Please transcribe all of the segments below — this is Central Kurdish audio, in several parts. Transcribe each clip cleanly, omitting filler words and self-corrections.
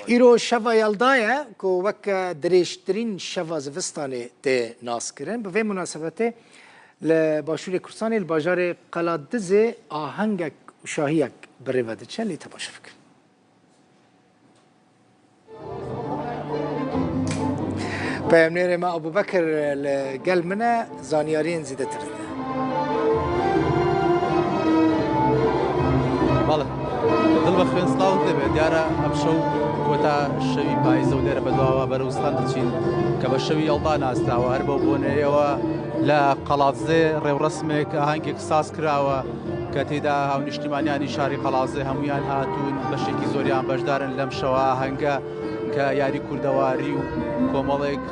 Îro şeva Yelda ye ku weke dirêjtirîn şeva zivistanê tê naskirin. Bi vê munasebetê li Başûrê Kurdistanê li bajarê Qeladizê ahengek û şahiyek bi rê ve diçe lê temaşe bikin. Peyamnêrê me Abubekir li gel min e zanyariyên zêdetir dide. بەڵێ دڵ بە خوێن سڵاوت لێبێ دیارە ئەمشەو کۆتا شەوی پایزە و لێرە بەدواوە بەرەو زستان دەچین کە بە شەوی یەڵدا ناسراوە هەر بەو بۆنەیەوە لە قەڵادزێ ڕێوڕەسمێک ئاهەنگێک ساز کراوە کە تێدا هاونیشتیمانیانی شاری قەڵادزێ هەمویان هاتوون بەشێکی زۆریان بەشدارن لەم شەوە ئاهەنگە کە یاری کوردەواری و کۆمەڵێک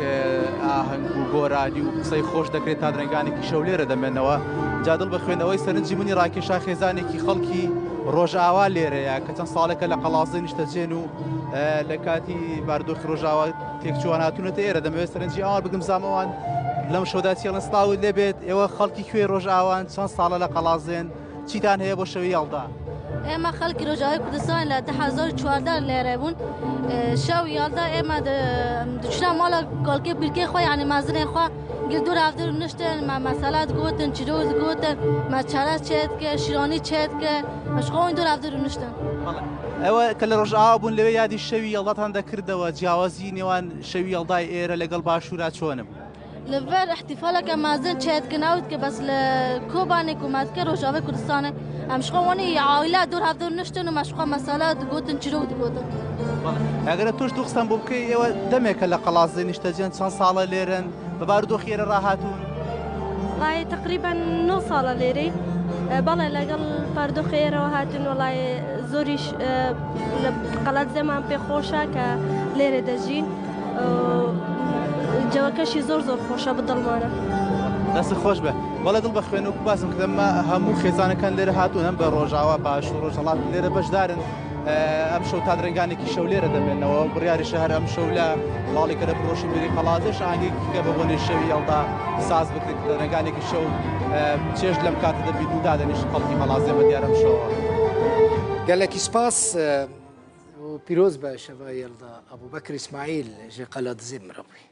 ئاهەنگ و گۆرانی و قسەی خۆش دەکرێت تا درەنگانێکی شەو لێرە دەمێنەوە جا دڵ بە خوێنەوەی سەرنجی منی ڕاکێشا خێزانێکی خەڵکی ڕۆژئاوا لێرەیە کە چەند ساڵێکە لە قەڵادزێ نیشتەجێن و لە کاتی باردۆخی ڕۆژاوا تێکچووان هاتوونەتە ئێرە دەمەوێت سەرنجی ئەوان بگم زامەوان لەم شەودا چیڵن سڵاوت لێبێت ئێوە خەڵکی کوێ ڕۆژئاوان چەند ساڵە لە قەڵادزێن چیتان هەیە بۆ شەوی یەڵدا؟ ئێمە خەڵکی ڕۆژاوای کوردستان لە 2014 لێرە بوون شەو یەڵدا ئێمە دچنا ماڵە کاڵکێ پیرکێ خۆ یعنی مازنێ خۆ گل دوور هەفتر نشتن ما مەسەلات گوتن چیرۆک گوتن ما چەرەس چێت کە شیرانی چێت کە مەشخۆین دوور هەفتر نشتن. ئەوە کە لە ڕۆژئاوا بوون لەوێ یادی شەوی یەڵداتان دەکردەوە جیاوازی نێوان شەوی یەڵدای ئێرە لەگەڵ باشوورا چۆنە بوو؟ لەڤەر احتفالەکە مازن چێت کناوت کە بەس لە کۆبانێک و مادکە ڕۆژاوای کوردستانە ئەم شخۆ وانی عائلە دور هەڤدور نشتن و مەشخۆ مەسەلە دگوتن چیرۆک دگوتن. ئەگەر تۆش دوو قسەم بۆ بکەی ئێوە دەمێکە لە قەڵادزێ نیشتەجێن چەند ساڵە لێرەن بە بارودۆخی ئێرە ڕاهاتوون؟ وەڵای تقریبا 9 ساڵە لێرەی بەڵێ لەگەڵ باردۆخی ئێرەوە هاتوون وەڵای زۆریش لە قەڵادزێمان پێ خۆشە کە لێرە دەژین. جەوەکەشی زۆر زۆر خۆشە بەدڵمانە. دەست خۆش بێ بەڵێ دڵ بە خوێن و باسم کردم هەموو خێزانەکان لێرە هاتوون هەم بە ڕۆژاوا باش و ڕۆژهەڵات لێرە بەشدارن ئەم شەو تا درەنگانێکی شەو لێرە دەمێنەوە بڕیاری شەهر ئەم شەو لە ماڵی کە لە پرۆشی میری قەڵادزێش ئاهەنگێکی کە بە بۆنەی شەوی یەڵدا ساز بکرێت درەنگانێکی شەو چێژ لەم کاتە دەبین و دادەنیشت خەڵکی قەڵادزێ بە دیارەم شەوە. گەلەکی سپاس و پیرۆز بە شەڤا یەلدا ئەبوبەکر ئیسماعیل ژێ قەلادزێ مرەبوی.